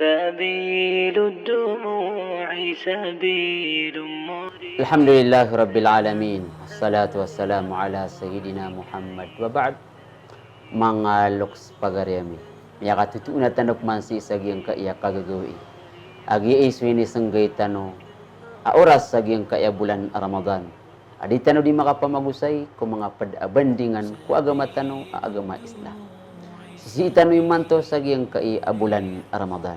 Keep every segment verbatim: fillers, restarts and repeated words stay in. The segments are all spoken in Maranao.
سبيل الدموع سبيل مرير. Alhamdulillahi Rabbil Alamin. Wassalatu wassalamu ala Sayyidina Muhammad wa ba'd. Manga loks pagari ami, miyakatotoona tano pman sii sa giyangkaya kagagawii a giya i so inisnggay tano a oras sa giyangkaya bolan Ramadan. A di tano di makapamagosay ko manga pd a bandingan ko agama tano a agama Islam. Sisii tano imanto sa giyangkai a bolan Ramadan.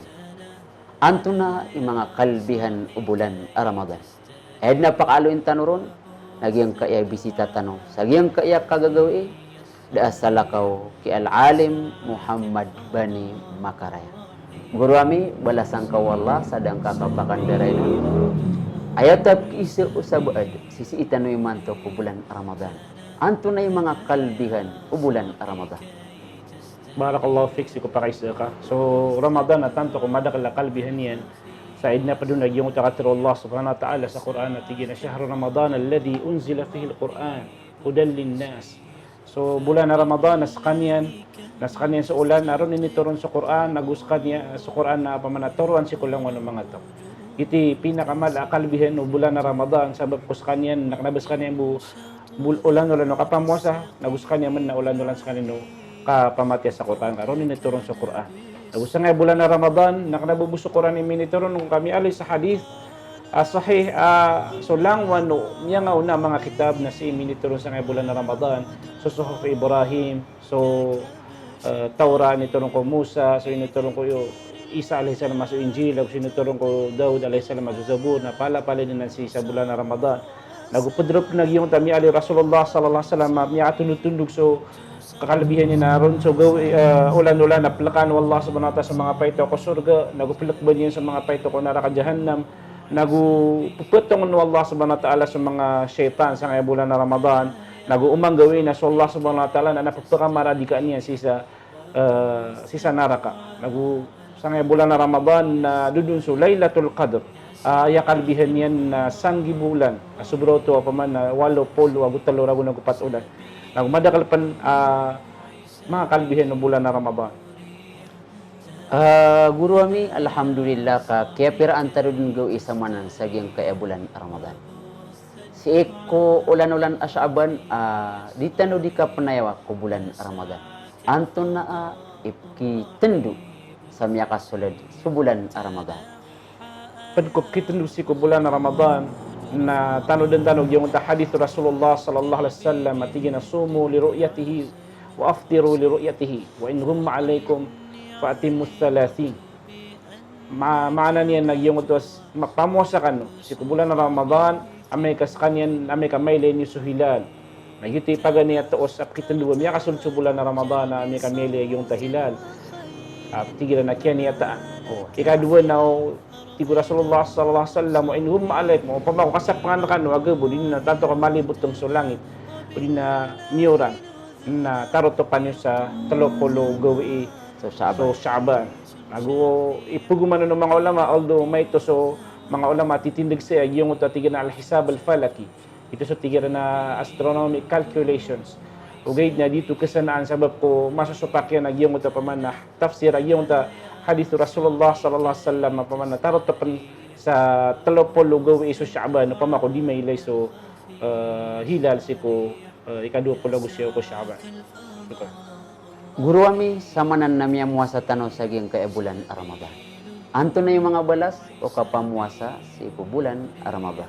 Antonaa i manga kalbihan o bolan Ramadan? Aya dn a pakaaloyn tano ron na giyangkai a bisita tano sa giyangkai a kagagawii, da a salakaw ki Al-Alim Muhammad Bani Makaraya. Goro ami, balasan ka o Allah sa da ngka kapakandarainon. Aya tapkiisa o sabaad, sisii tano imanto ko bolan Ramadan. Antonaa i manga kalbihan o bolan Ramadan? Barakallahu fik sii ko pakaisa ka. So Ramadan na tanto ko madakl a kalbihan iyan. Sa aya dn a pd on a giyangkoto a katharo o Allah subhanahu wa ta'ala sa Qur'an a tig iyan a, "Shahru Ramadan alladhi unzila fihi al-Qur'an hudan lin-nas." So bolan a Ramadan na skaniyan, na skaniyan so olan a ron initoron so Qur'an, nago skaniyan so Qur'an na pamana toroan sii ko langowan o manga taw. Giyoto i pinakamala a kalbihan o bolan a Ramadan, sabap ko skaniyan na kna ba skaniyan bo bol-, olan-olan o kapamowasa, nago skaniyan man na olan-olan skaniyan o kapamatiya sa Qur'an, ka ron initoron so Qur'an. Nago sangkaya bolan a Ramadan na kna ba bo so Qur'an i minitoron, ka miyaaloy sa hadith a sahih a so langowan o miyangaona a manga kitab na sii minitoron sangkaya bolan a Ramadan, so Suhuf Ibrahim, so, eh, Tawrat, initoron ko Musa, so initoron ko Isa alayhis salam a so Injil, ago so initoron ko Daud alayhis salam a so Zabur, na palapalaya dn anan sii sa bolan a Ramadan. Nago pd ron pn a giyangkoto a miyaaloy o Rasulullah sallallahu alayhi wasallam a miyakatondogtondog so kakalbihan iyan a ron so gawii, eh, olan-olan a plkaan o Allah subhanahu wa ta'ala so manga paito ko sorga, nago plkban iyan so manga paito ko naraka jahannam, nago pphatongen o Allah subhanahu wa ta'ala so manga shaytan sangkaya bolan a Ramadan, nago oman gawii na so Allah subhanahu wa ta'ala na, na pphakamaradika niyan sii sa eh, sii sa naraka. Nago sangkaya bolan a Ramadan na dodon so Lailatul Qadr. Ah, aya kalbihan iyan na sanggibo olan. Ah, sobra oto a pman na walo polo ago tlo ragon ago pat olan. Nago madakl pn, ah, manga kalbihan o bolan a Ramadan. Ah, goro ami, alhamdulillah ka kiyapiraan tano dn gawii samanan sa giyangkaya bolan a Ramadan. Sii ko olan-olan a Sha'ban, ah, di tano di kapnayawa ko bolan Ramadan. Antonaa i pkitndo sa miyakasold so bolan Ramadan? Pd ko pkitndo sii ko bolan Ramadan na tanodan tano giyangkoto a hadith o Rasulullah sallallahu alayhi wasallam a tig iyan a, "Sumu li ru'yatihi wa aftiru li ru'yatihi, wa in ghumma alaykum fa atimmu thalathin." Ma-, maana niyan na giyangkoto a s-, ma-, pamowasa kano sii ko bolan a Ramadan, amay ka skaniyan, amay ka mailay niyo so hilal. Na giyoto i paganay a toos a pkitndo a miyakasold so bolan a Ramadan, na amay ka mailay a giyangkoto a hilal. Ah, tig iran a kiyaniyataan. O, ikadowa na o, tig o Rasulullah sallallahu alayhi wasallam, "Wa in ghumma alaykum," opama ko kasapangan rkano a gabo, di na tanto ka malibotong so langit, o di na miyoran, na tarotopan iyo sa tlo polo gawii so Sha'ban. So Sha'ban. Nago ipogoman o manga ulama, although maito so manga ulama a titindg saya a giyangkoto a tig iran a al-hisab al-falaki. Ito so tig iran a astronomic calculations. Ogaid na di oto ksanaan sabap ko masosopak iyan a giyangkoto a pman a tafsir a giyangkoto a hadith o Rasulullah sallallahu alayhi wasallam a pman a tarotopan sa tlo polo gawii so Sha'ban, opama ko di mailay so, eh, hilal sii ko, eh, ikadowa polo ago siyaw ko Sha'ban. Shukran. Goro ami, samanan na miyamowasa tano sa giyangkaya bolan a Ramadan. Antonaa i manga balas o kapamowasa sii ko bolan a Ramadan?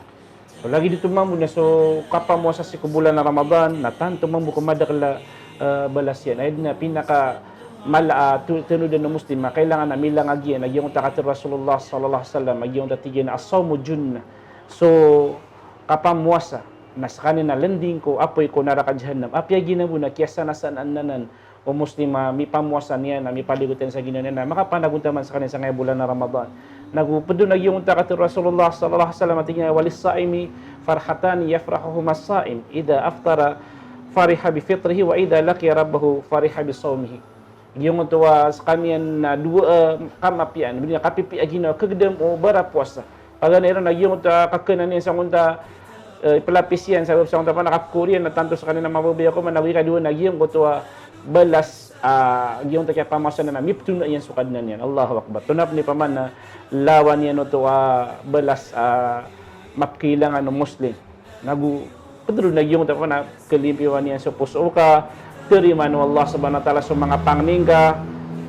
So lagid oto mambo na so kapamowasa sii ko bolan a Ramadan na tanto mambo ko madakl a, eh, balas iyan. Aya dn a pinakamala a to-, tanodan o Muslim a kailangan a milangag iyan a giyangkoto a katharo o Rasulullah sallallahu alayhi wasallam a giyangkoto a tig iyan a, "As-sawmu junnah." So kapamowasa na skaniyan na lnding ko apoy ko naraka jahannam. Apiya giya mambo na kiyasanasanaan anan o Muslim a mipamowasa niyan, a mipaligotan sa ginawa niyan, a makapanagontaman skaniyan sangkaya bolan a Ramadan. Nago pd on a giyangkoto a katharo o Rasulullah sallallahu alayhi wasallam a tig iyan a, "Wa lis-sa'imi farhatani yafrahuhuma as-sa'im. Idha aftara fariha bi fitrihi, wa idha laqiya rabbahu fariha bi sawmihi." Giyangkoto a skaniyan na dowa, eh, kamapiyaan, odi na kapipiya a ginawa, kagdam o barapowasa. Paganay ron a giyangkoto a kakhanan iyan sangkoto a, eh, ipelapis iyan, sabap sangkoto a pman a kapkhaor iyan na tanto skaniyan na mababaya ko man, nago ikadowa na giyangkoto a balas ah, giyangkoto a kiyapamowasa niyan na miptoon iyan so Kadnan iyan. Allahu Akbar. Tonaa pn i pman a lawan iyan oto a balas a mapkailangan o Muslim. Nago pd ron na giyangkoto a pman a kalimpiwan iyan so poso ka, tarimaan o Allah subhanahu wa ta'ala so manga pangni ngka,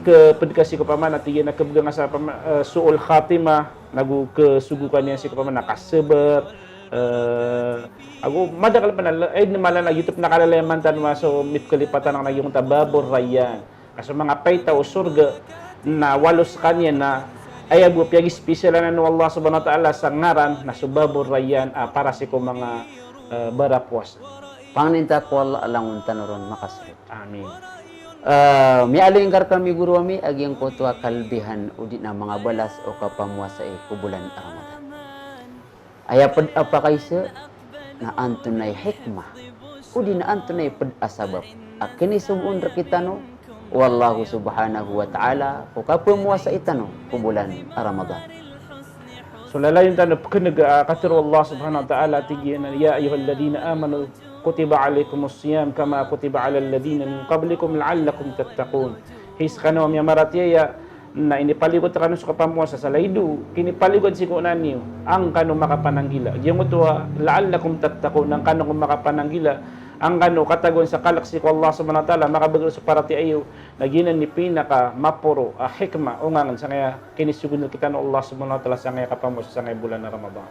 kapd ka sii ko pman a tig iyan a kabgan ka sa pman, eh, su'ul khatimah, nago kasogokan iyan sii ko pman a kasabar, eh, ago madakl pn a, eh, di na mala na giyoto pn a kalalayaman tano a so mipkalipatan a giyangkoto a Babur Rayyan. Ka so manga paita o sorga na walo skaniyan na aya bo a piyagispisyalan o Allah subhanahu wa ta'ala sa ngaran na so Babur Rayyan, ah, para sii ko manga, eh, barapowasa. Pangnin ta ko Allah a langon tano ron makasrot. Amin. Eh, miyaaloy ngka rkami goro ami a giyangkoto a kalbihan odi na manga balas o kapamowasai ko bolan a Ramadan. Aya pd a pakaiza na antonaa i hikmah, odi na antonaa i pd a sabap a kinisogoon rktano o Allahu subhanahu wa ta'ala ko kapamowasai tano ko bolan a Ramadan. So lalayon tano pkneg a katharo o Allah subhanahu wa ta'ala, tig iyan a, "Ya ayyuhalladhina amanu kutiba alaykumus siyam kama kutiba alal ladhina min qablikum la'allakum tattaqun." Hay skano a miyamaratiyaya, na inipaligot rkano so kapamowasa sa laido, kinipaligot sii ko ona niyo, an kano makapananggila. Giyangkoto a, la'allakum tattaqun, an kano makapananggila, an kano katagoan sa kalk sii ko Allah subhanahu wa ta'ala, makabagr so paratiyaya iyo, na giyanan i pinakamaporo a hikmah, o ngangn sangkaya kinisogoon rktano o Allah subhanahu wa ta'ala sangkaya kapamowasa sangkaya bolan a Ramadan.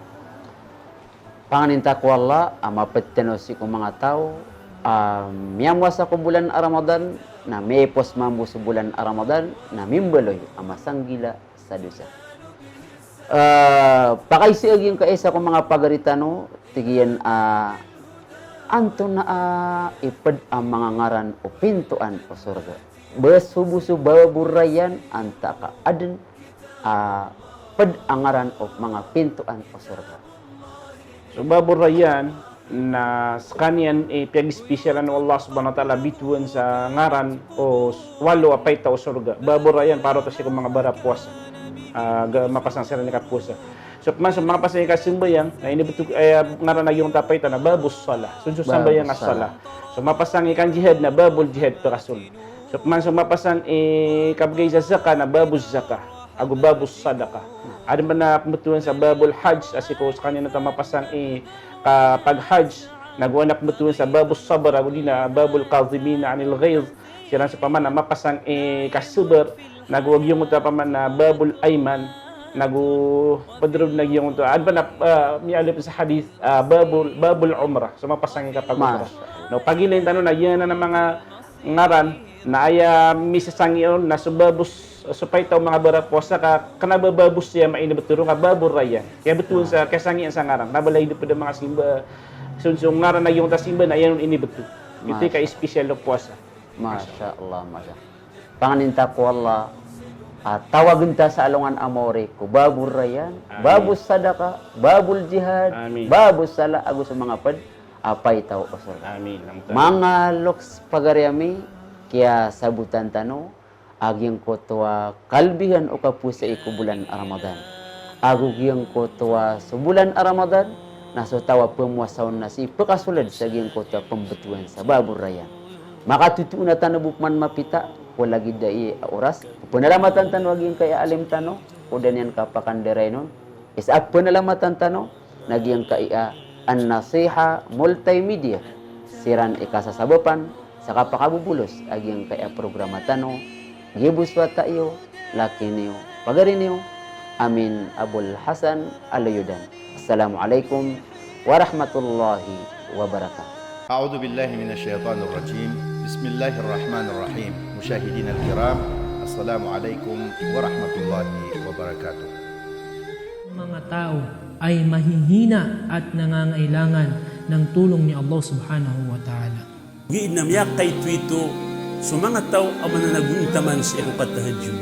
Pangnin ta ko Allah a mapd tano sii ko manga taw a miyamowasa ko bolan a Ramadan, na miyaipos mambo so bolan a Ramadan, na mimbaloy a masanggila sa dosa. Eh, pakaiza a giyangkaya isa ko manga pagari tano, tig iyan a, antonaa i pd a manga ngaran o pintoan o sorga. Ba so bo so Babur Rayyan, antaa ka adn a pd a ngaran o manga pintoan o sorga. So Babur Rayyan na skaniyan i piyagispisyalan o Allah subhanahu wa ta'ala bitowan sa ngaran o s-, walo a paita o sorga. Babur Rayyan para oto sii ko manga barapowasa. Ah, ga-, mapasang siran i kapowasa. So pman so mapasang i kasambayang, na inibto, eh, ngaran a giyangkoto a paita na Babus Salah. So, so sambayang a salah. So mapasang i kanjihad na Babul Jihad, pakason. So pman so mapasang i kabgay sa zakah na Babuz Zakah, ago Babus Sadaqah. Adn pn a pmbtowan sa Babul Hajj, a sii ko skaniyan oto a mapasang i kapag-hajj, nago adn a pmbtowan sa Babus Sabr, ago di na Babul Kadhimina anil Ghayz, siran so pman a mapasang i kasabar, nago a giyangkoto a pman a Babul Ayman, nago pd ron a giyangkoto a, adn pn a, ah, miyaaloy pn sa hadith, ah, Babul, Babul Umrah, so mapasang i kapag-umrah. Masha Allah. No, pagilayn tano na giyanan a manga ngaran na aya misasangi on na so Babus, so paita o manga barapowasa ka kna ba Babus Siyam a inibto ron ka Babur Rayyan. Kiyabtowan sa, kiyasangian sa ngaran. Kna ba lagid o pd a manga simba, so, so ngaran a giyangkoto a simba na aya on inibto. Giyoto i ka-special o powasa. Masha Allah, masha Allah. Pangnin ta ko Allah a tawagn ta sa alongan a maori ko Babur Rayyan, Babus Sadaqah, Babul Jihad, Babus Salah, ago so manga pd a paita o sorga. Amin. Manga loks pagari ami, kiyasabotan tano a giyangkoto a kalbihan o kapowasai ko bolan a Ramadan. Ago giyangkoto a so bolan a Ramadan na so taw a pmowasa on na sii pkasold sa giyangkoto a pmbtowan sa Babur Rayyan. Makatotoo na tano bo pman mapita ko lagid aya a oras. Pnalamatan tano a giyangkai a alim tano ko da niyan kapakandarayn on. Isa a pnalamatan tano na giyangkai a An-Nasiha Multimedia, siran i kasasabapan sa kapakabobolos a giyangkai a programa tano, giya bo so wata iyo, laki niyo, pagari niyo, Amin Abul Hasan Aloyodan. Assalamu alaikum warahmatullahi wabarakatuh. أعوذ بالله من الشيطان الرجيم. بسم الله الرحمن الرحيم. مشاهدينا الكرام، السلام عليكم ورحمة الله وبركاته. Manga taw ay mahihina at nangangailangan ng tulong ni Allah Subhanahu wa Ta'ala. Giya na miyakaitowito so manga taw a mananagontaman sii ko katahajjud.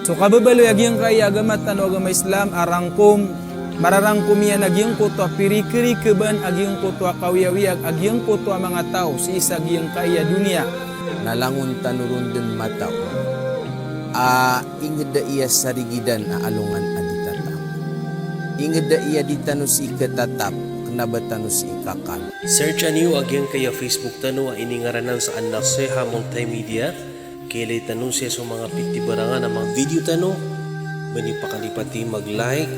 So kababaloy a giyangkai a agama tano a agama Islam a rangkom, mararangkom iyan a giyangkoto a pirikrikban, a giyangkoto a kawiyawiyag, a giyangkoto a manga taw sii sa giyangkai a doniya. Na langon tano ron dn mataw a ingd a aya sarigidan a alongan a di tatap. Ingd a aya di tano sii ktatap, kna ba tano sii kakal. Searcha niyo a giyangkai a Facebook tano a iningaranan sa An-Nasiha Multimedia, K Ilay tano siya so manga pitibarangan a manga video tano. Ba niyo pakalipati mag-like,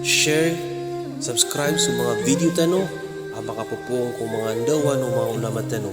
share, subscribe so manga video tano a makapopoon ko manga ndawan o manga ulama tano.